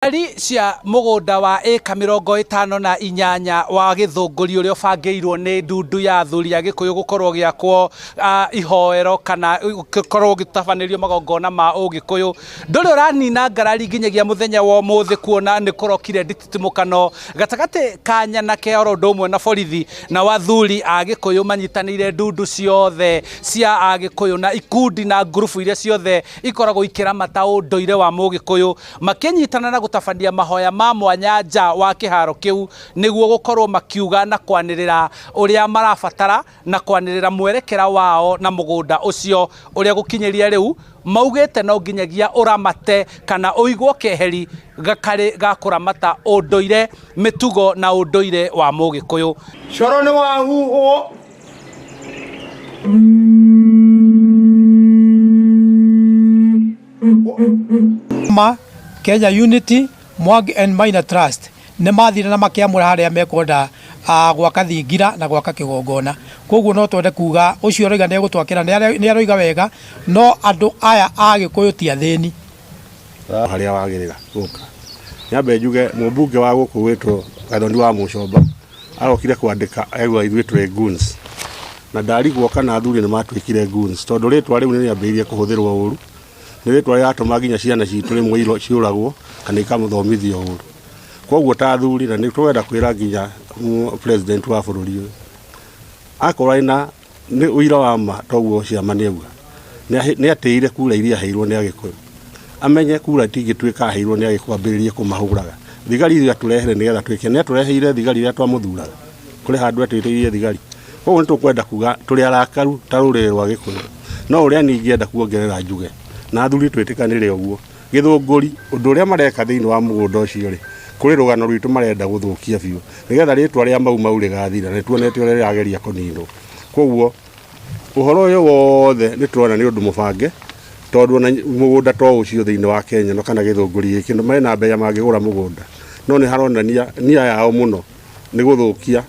Ngarari cia mũgũnda wa ĩka 58 wa Gĩthũngũri ũrĩa ũbangĩirwo nĩ ndundu ya athuri a Gĩkũyũ gũkorwo ũgĩakwo ihoero kana gũkorwo ũgĩtabanĩrio magongona ma ũgĩkũyũ ndũrĩ ũranina ngarari nginyagia mũthenya wa ũmũthĩ kuona nĩ kũrokire nditimũkano gatagatĩ ka nyanake oro ũndũ ũmwe na borithi na athuri a Gĩkũyũ manyitanĩire ndundu ciothe cia Agĩkũyũ na ikundi na ngurubu iria ciothe ikoragwo ikĩramata ũndũire wa Mũgĩkũyũ makĩnyitana na gũtabania mahoya ma mwanya nja wa kĩharo kĩu nĩguo gũkorwo makiuga na kwanĩrĩra ũrĩa marabatara na kwanĩrĩra mwerekera wao na mũgũnda ũcio ũrĩa gũkinyĩria rĩu maugĩte no nginyagia ũramate kana ũigwo keheri gakarĩ ga kũramata ũndũire mĩtugo na ũndũire wa Mũgĩkũyũ. Coro nĩ wahuhwo. Ma Kenya Unity Mwangi and Maina Trust nĩ mathire na makĩamũra harĩa mekwenda gwaka thingira na gwaka kĩgongona. Koguo no twende kuga ũcio ũroiga nĩ egũtwakĩra nĩ aroiga wega, no andũ aya a Gĩkũyũ ti athĩni. Harĩa wagĩrĩra gũka. Nyambe njuge mũmbunge wa gũkũ gwĩtwo Gathoni wa Mũcomba arokire kwandĩka aigua ithuĩ twĩ goons. Na ndarigwo kana athuri nĩ matuĩkire goons tondũ rĩtwa rĩu nĩ rĩambĩrĩirie kũhũthĩrwo ũru. Nĩ rĩtwa rĩratũma nginya ciana citũ rĩmwe ciũragwo kana ikathomithio ũru. Koguo ta athuri na nĩ tũrenda kwĩra nginya president wa bũrũri ũyũ akorwo ena nĩ ũira wa ma toguo ciama nĩ auga nĩ atĩire kura iria aheirwo nĩ Agĩkũyũ. Amenye kura itingĩtuĩka aheirwo nĩ Agĩkũyũ ambĩrĩrie kũmahũraga. Thigari iria atũrehere nĩgetha twĩke nĩ atũreheire thigari iria twamũthuraga. Kũrĩ handũ atwĩtĩirie thigari. Koguo nĩ tũkwenda kuga tũrĩ arakaru ta rũrĩrĩ rwa Gĩkũyũ. No ũrĩa niĩ ingĩenda kuongerera njuge na athuri twĩtĩkanĩre ũguo, Gĩthũngũri, ũndũ ũrĩa mareka thĩinĩ wa mũgũnda ũcio rĩ, kũrĩ rũgano rwitũ marenda gũthũkia biũ nĩgetha rĩtwa rĩa Mau Mau rĩgathira. Nĩ tuonete ũrĩa rĩrageria kũninwo. Koguo ũhoro ũyũ wothe nĩ tũrona nĩ ũndũ mũbange tondũ ona mũgũnda to ũcio thĩinĩ wa Kenya ĩno kana Gĩthũngũri gĩkĩ mena mbeca mangĩgũra mũgũnda. No nĩ haronania nia yao mũno nĩ gũthũkia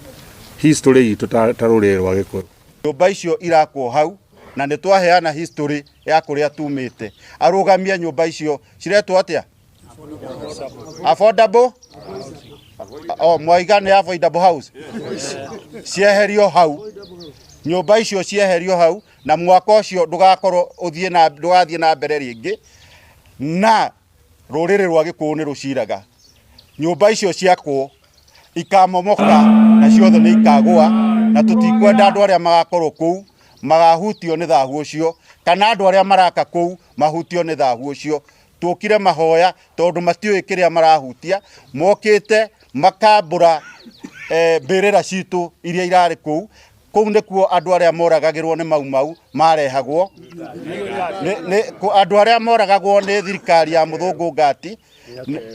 history itũ ta rũrĩrĩ rwa Gĩkũyũ. Nyũmba icio irakwo hau na nĩ twaheana history ya kũrĩa tumĩte. Arũgamie nyũmba icio ciretwo atĩa? Affordable? Oh, mwaiga nĩ affordable house. Cieherio hau. Nyũmba icio cieherio hau na mwako ũcio ndũgakorwo ũthiĩ na ndũgathiĩ na mbere rĩngĩ na rũrĩrĩ rwa Gĩkũyũ nĩ rũciraga. Nyũmba icio ciakwo ikamomoka na ciothe nĩ ikagũa na tũtikwenda andũ arĩa magakorwo kũu magahutio nĩ thahu ũcio kana andũ arĩa maraka kũu mahutio nĩ thahu ũcio. Tũkire mahoya tondũ matiũĩ kĩrĩa marahutia, mokĩte makambũra mbĩrĩra citũ iria irarĩ kũu. Kũu nĩkuo andũ arĩa moragagĩrwo nĩ Mau Mau marehagwo. Andũ arĩa moragagwo nĩ thirikari ya mũthũngũ ngati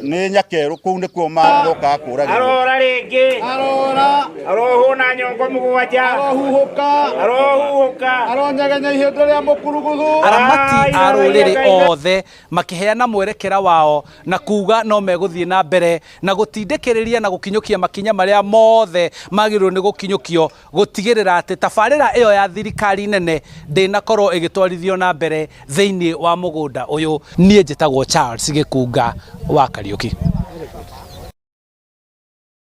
nĩ Nyakerũ, kũu nĩkuo mokaga kũragĩrwo. Arora rĩngĩ. Arora. Arohwo na nyongo mũgwanja. Arohuhũka. Arohuhũka. Aronyegenya ihĩndĩ rĩa mũkuruguthu. Aramati a rũrĩrĩ othe makĩheana mwerekera wao na kuga no megũthiĩ na mbere na gũtindĩkĩrĩria na gũkinyũkia makinya marĩa mothe magĩrĩirwo nĩ gũkinyũkio gũtigĩrĩra atĩ tabarĩra ĩyo ya thirikari nene ndĩnakorwo ĩgĩtwarithio na mbere thĩinĩ wa mũgũnda ũyũ. Niĩ njĩtagwo Charles Gĩkunga wa Kariũki.